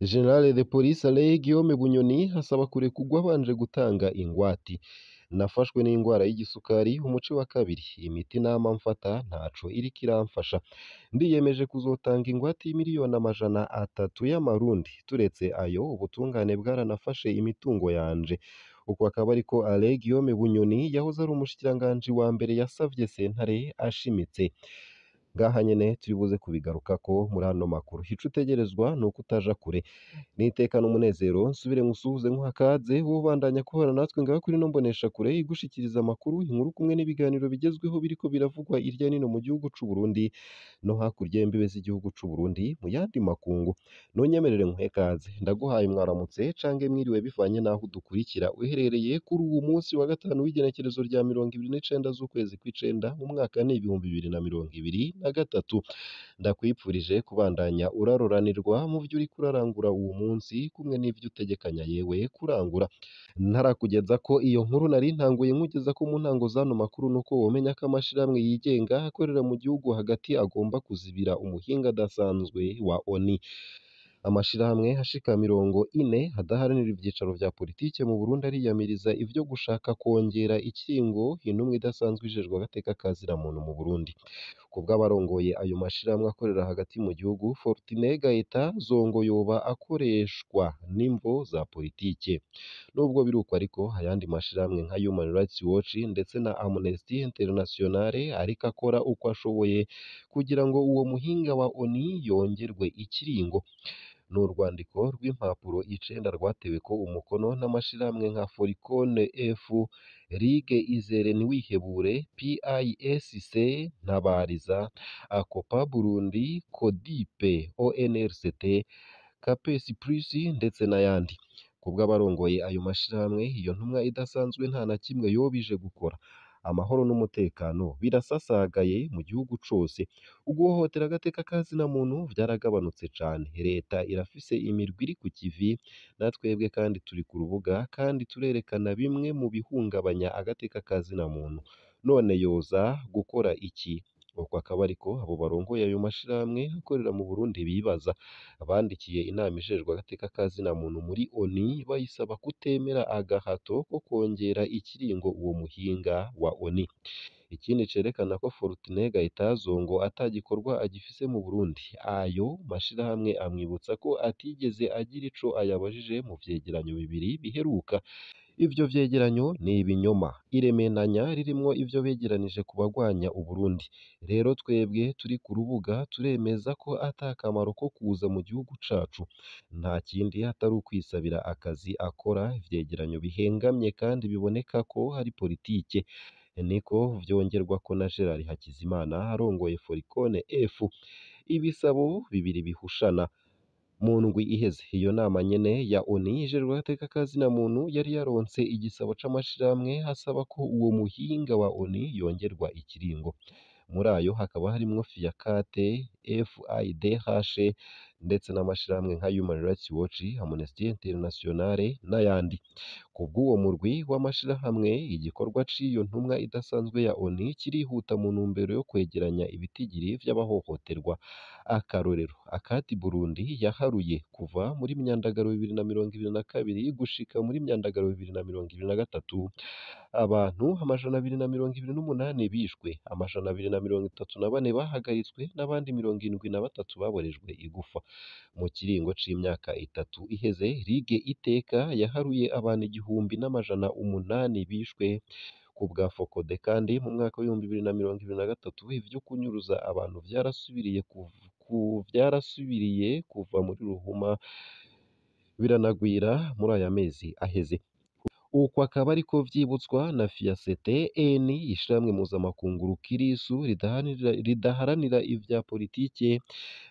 General de Police Alain Guillaume Bunyoni asaba kurekurwa abanje gutanga ingwati. Nafashwe n'ingwara y'igisukari umuci wa kabiri, imiti nama mfata ntaco iriko iramfasha. Ndiyemeje kuzotanga ingwate y'imiliyoni 300 y'amarundi, turetse ayo ubutungane bwaranafashe imitungo yanje. Uko akaba ariko Alain Guillaume Bunyoni yahoze ari umushikiranganji wa mbere yasavye sentare ashimitse. Ngaha nyene turibuze kubigarukako muri ano makuru. Ico utegerezwa nuko utaja kure. N'iteka n'umunezero nsubire nkusuhuze nkuha kaze wowe ubandanya kubana natwe ngaha kuri ino mboneshakure igushikiriza amakuru, inkuru kumwe n'ibiganiro bigezweho biriko biravugwa irya nino mu gihugu c'u Burundi no hakurya y'imbibe z'igihugu c'u Burundi mu yandi makungu. Ntunyemerere nkuhe kaze, ndaguhaye mwaramutse canke mwiriwe bivanye n'aho udukurikira uherereye kuri uwu munsi wa gatanu w'igenekerezo rya 29 z'ukwezi kw'icenda mu mwaka ni 2023. Ndakwipfurije kubandanya uraroranirwa mu vyo uriko urarangura uwu munsi kumwe n'ivyo utegekanya yewe kurangura. Ntarakugeza ko iyo nkuru nari ntanguye nkugeza ko mu ntango z'ano makuru nuko womenya ko amashirahamwe yigenga akorera mu gihugu hagati agomba kuzibira umuhinga adasanzwe wa ONU. Amashirahamwe ashika 40 adaharanira ivyicaro vya politike mu Burundi ariyamiriza ivyo gushaka kwongera ikiringo intumwa idasanzwe ijejwe agateka ka zina muntu mu Burundi. Kubw'abarongoye ayo mashirahamwe akorera hagati mu gihugu, Fortuné Gaëtan Zongo yoba akoreshwa n'imvo za politike. Nubwo biruko ariko, ayandi mashirahamwe nka Human Rights Watch ndetse na Amnesty International ariko akora uko ashoboye kugira ngo uwo muhinga wa ONU yongerwe ikiringo. Ni urwandiko rw'impapuro 9 rwateweko umukono n'amashirahamwe nka Foricone F, Ligue Izere Ntiwihebure, PISC Ntabariza, Acopa Burundi, Codipe, ONRCT, Capes Plus ndetse n'ayandi. Kubw'abarongoye ayo mashirahamwe, iyo ntumwa idasanzwe nta na kimwe yoba ije gukora. Amahoro n'umutekano birasasagaye mu gihugu cose. Uguhohotera agateka ka zina muntu vyaragabanutse cane. Leta irafise imirwi iri ku kivi, natwebwe kandi turi ku rubuga kandi turerekana bimwe mu bihungabanya agateka ka zina muntu. None yoza gukora iki? Uko akaba ariko abo barongoye ayo mashirahamwe akorera mu Burundi bibaza. Bandikiye inama ijejwe agateka ka zina muntu muri ONU bayisaba kutemera agahato ko kwongera ikiringo uwo muhinga wa ONU. Ikindi cerekana ko Fortuné Gaëtan Zongo ata gikorwa agifise mu Burundi, ayo mashirahamwe amwibutsa ko atigeze agira ico ayabajije mu vyegeranyo bibiri biheruka. Ivyo vyegeranyo ni ibinyoma, iremenanya ririmwo ivyo begeranije ku bagwanya Uburundi. Rero twebwe turi ku rubuga turemeza ko ata kamaro ko kuza mu gihugu cacu. Nta kindi atari ukwisabira akazi akora ivyegeranyo bihengamye kandi biboneka ko ari politike. Niko vyongerwako na Gerard Hakizimana arongoye Foricone F. Ibisabo bibiri bihushana. Mu ndwi iheze iyo nama nyene ya ONU ijejwe agateka ka zina muntu yari yaronse igisabo c'amashirahamwe asaba ko uwo muhinga wa ONU yongerwa ikiringo. Muri ayo hakaba harimwo FIACAT, FIDH ndetse n'amashirahamwe nka Human Rights Watch, Amnesty International n'ayandi. Kubw'uwo murwi w'amashirahamwe, igikorwa c'iyo ntumwa idasanzwe ya ONU kirihuta mu ntumbero yo kwegeranya ibitigiri vy'abahohoterwa. Akarorero, Akati Burundi yaharuye kuva muri Myandagaro 2022 gushika muri Myandagaro 2023 abantu 228 bishwe, 234 bahagaritswe n'abandi 73 baborejwe igufa. Mu kiringo c'imyaka 3 iheze, Ligue Iteka yaharuye abantu 1800 bishwe ku bwa Focode kandi mu mwaka w'ibihumbi 2023 ivyo kunyuruza abantu vyarasubiriye kuva muri Ruhuma biranagwira muri aya mezi aheze. Uko akaba ariko vyibutswa na FIACT-N, ishirahamwe mpuzamakungu rukirisu ridaharanira ivya politike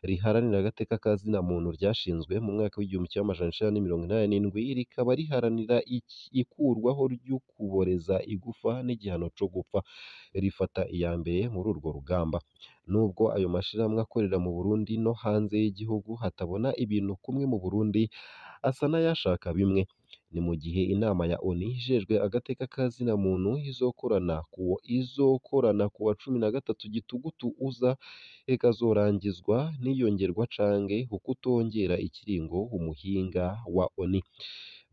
riharanira agateka ka zina muntu ryashinzwe mu mwaka w'1987 rikaba riharanira ikurwaho ry'ukuboreza igufa n'igihano co gupfa. Rifata iya mbere muri urwo rugamba. Nubwo ayo mashirahamwe akorera mu Burundi no hanze y'igihugu hatabona ibintu kumwe mu Burundi, asa n'ayashaka bimwe. Ni mu gihe inama ya ONU ijejwe agateka ka zina muntu izokorana kuwa 13 Gitugutu uza, ikazorangizwa n'iyongerwa canke ukutongera ikiringo umuhinga wa ONU.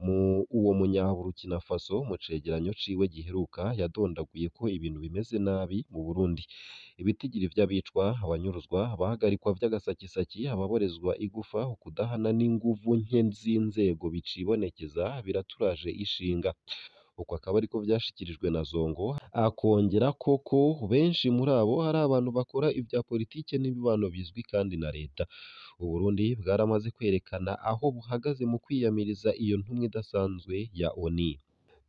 Mu uwo munyaburukina Faso mu cegeranyo ciwe giheruka yadondaguye ko ibintu bimeze nabi mu Burundi. Ibitigiri vy'abicwa, abanyuruzwa, abahagarikwa vy'agasakisaki, ababorezwa igufa, ukudahana n'inguvu nke z'inzego bicibonekeza biraturaje ishinga. Uko akaba ariko vyashikirijwe na Zongo, akongera koko benshi muri abo ari abantu bakora ivya politike n'imibano bizwi kandi na leta. Uburundi bwaramaze kwerekana aho buhagaze mu kwiyamiriza iyo ntumwa idasanzwe ya ONU.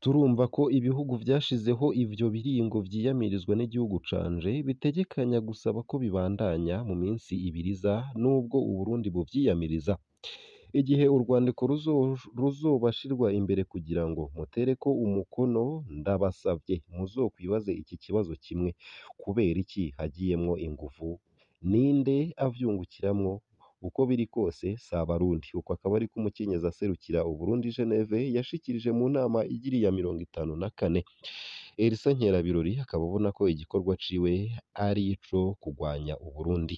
Turumva ko ibihugu vyashizeho ivyo biringo vyiyamirizwa n'igihugu canje bitegekanya gusaba ko bibandanya mu minsi ibiri iza nubwo Uburundi buvyiyamiriza. Igihe urwandiko ruzobashirwa imbere kugira ngo mutereko umukono, ndabasavye muzokwibaze iki kibazo kimwe: kubera iki hagiyemwo inguvu? Ninde avyungukiramwo? Uko biri kose si Abarundi. Uko akaba ariko umukenyezi aserukira Uburundi i Geneve yashikirije mu nama igira iya 54. Elsa Nkerabirori akaba abona ko igikorwa ciwe ari ico kugwanya Uburundi.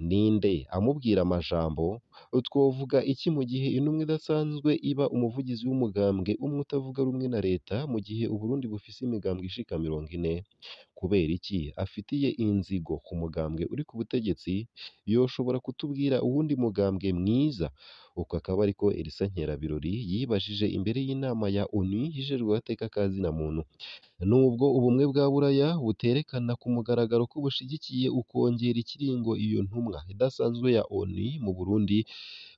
Ninde amubwira amajambo? Twovuga iki mu gihe intumwa idasanzwe iba umuvugizi w'umugambwe umwe utavuga rumwe na leta mu gihe Uburundi bufise imigambwe ishika 40? Kubera iki afitiye inzigo ku mugambwe uri ku butegetsi? Yoshobora kutubwira uwundi mugambwe mwiza? Uko akaba ariko Elsa Nkerabirori yibajije imbere y'inama ya ONU ijejwe agateka ka zina muntu. Nubwo ubumwe bwa Buraya buterekana ku mugaragaro ko bushigikiye ukongera ikiringo iyo ntumwa idasanzwe ya ONU mu Burundi,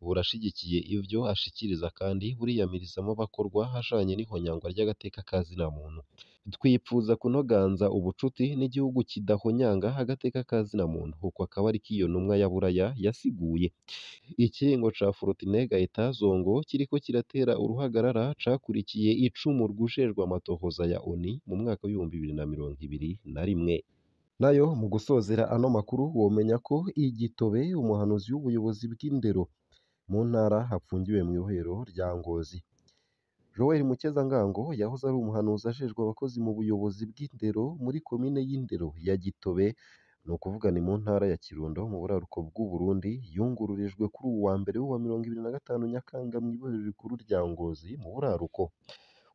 burashigikiye ivyo ashikiriza kandi buriyamirizamo abakorwa hajanye n'ihonyangwa ry'agateka ka zina muntu. Twipfuza kunoganza ubucuti n'igihugu kidahonyanga agateka ka zina muntu. Uko akaba ariko iyo ntumwa ya Buraya yasiguye. Ikiringo ca Fortune Gaëtan Zongo kiriko kiratera uruhagarara cakurikiye icumu rw'ujejwe amatohoza ya ONU mu mwaka w'2021. Nayo mu gusozera ano makuru womenya ko Igitobe umuhanuzi w'ubuyobozi bw'indero mu ntara hapfungiwe mw'ibohero rya Ngozi. Joel Mukezangango yahoze ari umuhanuzi ajejwe abakozi mu buyobozi bw'indero muri komine y'indero ya Gitobe, ni ukuvuga ni mu ntara ya Kirundo mu buraruko bw'Uburundi, yungururijwe kuri uwu wa mbere w'uwa 25 Nyakanga mw'ibohero rikuru rya Ngozi mu buraruko.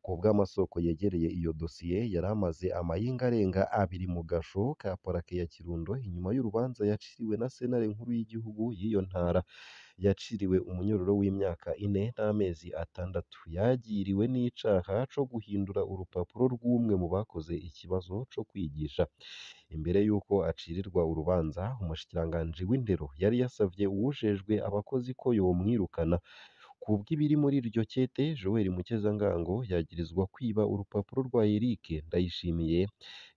Ku bw'amasoko yegereye iyo dosiye, yari amaze amayinga arenga abiri mu gasho ka parake ya Kirundo inyuma y'urubanza yaciriwe na sentare nkuru y'igihugu y'iyo ntara. Yaciriwe umunyororo w'imyaka 4 n'amezi 6. Yagiriwe n'icaha co guhindura urupapuro rw'umwe mu bakoze ikibazo co kwigisha. Imbere y'uko acirirwa urubanza, umushikiranganji w'indero yari yasavye uwujejwe abakozi ko yomwirukana. Kubw'ibiri muri iryo kete, Joel Mukezangango yagirizwa kwiba urupapuro rwa Eric Ndayishimiye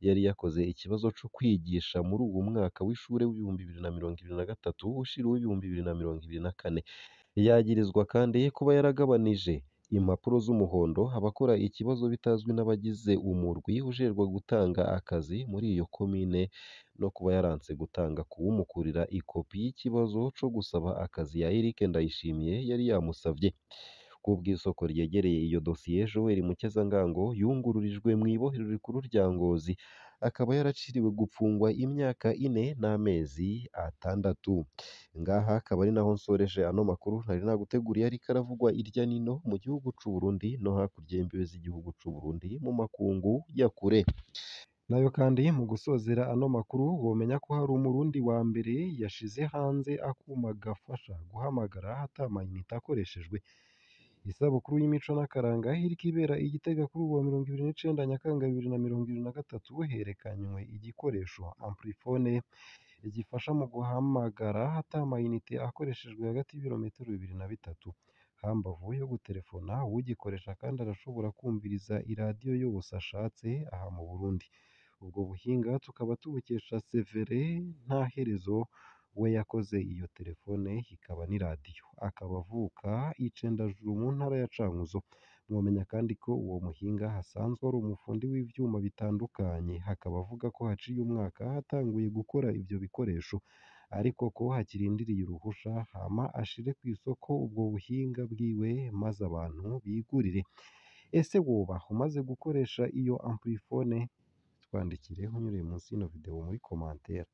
yari yakoze ikibazo co kwigisha muri uwu mwaka w'ishure w'2023 ushira uw'2024. Yagirizwa kandi kuba yaragabanije impapuro z'umuhondo abakora ikibazo bitazwi n'abagize umurwi ujejwe gutanga akazi muri iyo komine, no kuba yaranse gutanga kuwumukurira ikopi y'ikibazo co gusaba akazi ya Eric Ndayishimiye yari yamusavye. Kubw'isoko ryegereye iyo dosiye, Joel Mukezangango yungururijwe mw'ibohero rikuru rya Ngozi, akaba yaraciriwe gupfungwa imyaka 4 n'amezi 6. Ngaha akaba ari naho nsoreje ano makuru nari naguteguriye ariko aravugwa irya nino mu gihugu c'u Burundi no hakurya y'imbibe z'igihugu c'u Burundi mu makungu ya kure. Nayo kandi mu gusozera ano makuru womenya ko hari umurundi wa mbere yashize hanze akuma gafasha guhamagara ata mayinite akoreshejwe. Isabukuru y'imico n'akaranga iriko ibera i Gitega kuri uwa 29 Nyakanga 2023, herekanywe igikoresho amplifone gifasha mu guhamagara ata mayinite akoreshejwe hagati y'ibirometero 2 na 3. Hambavu yo guterefona, uwugikoresha kandi arashobora kumviriza iradiyo yose ashatse aha mu Burundi. Ubwo buhinga tukaba tubukesha Severe Ntaherezo we yakoze iyo telefone ikaba n'iradiyo, akaba avuka i Cendajuru mu ntara ya Cankuzo. Mwomenya kandi ko uwo muhinga asanzwe ari umufundi w'ivyuma bitandukanye, akaba avuga ko haciye umwaka atanguye gukora ivyo bikoresho, ariko ko hakirindiriye uruhusha hama ashire kw'isoko ubwo buhinga bwiwe maze abantu bigurire. Ese woba umaze gukoresha iyo amplifone? Twandikire unyuriye munsi y'ino video muri commentaire.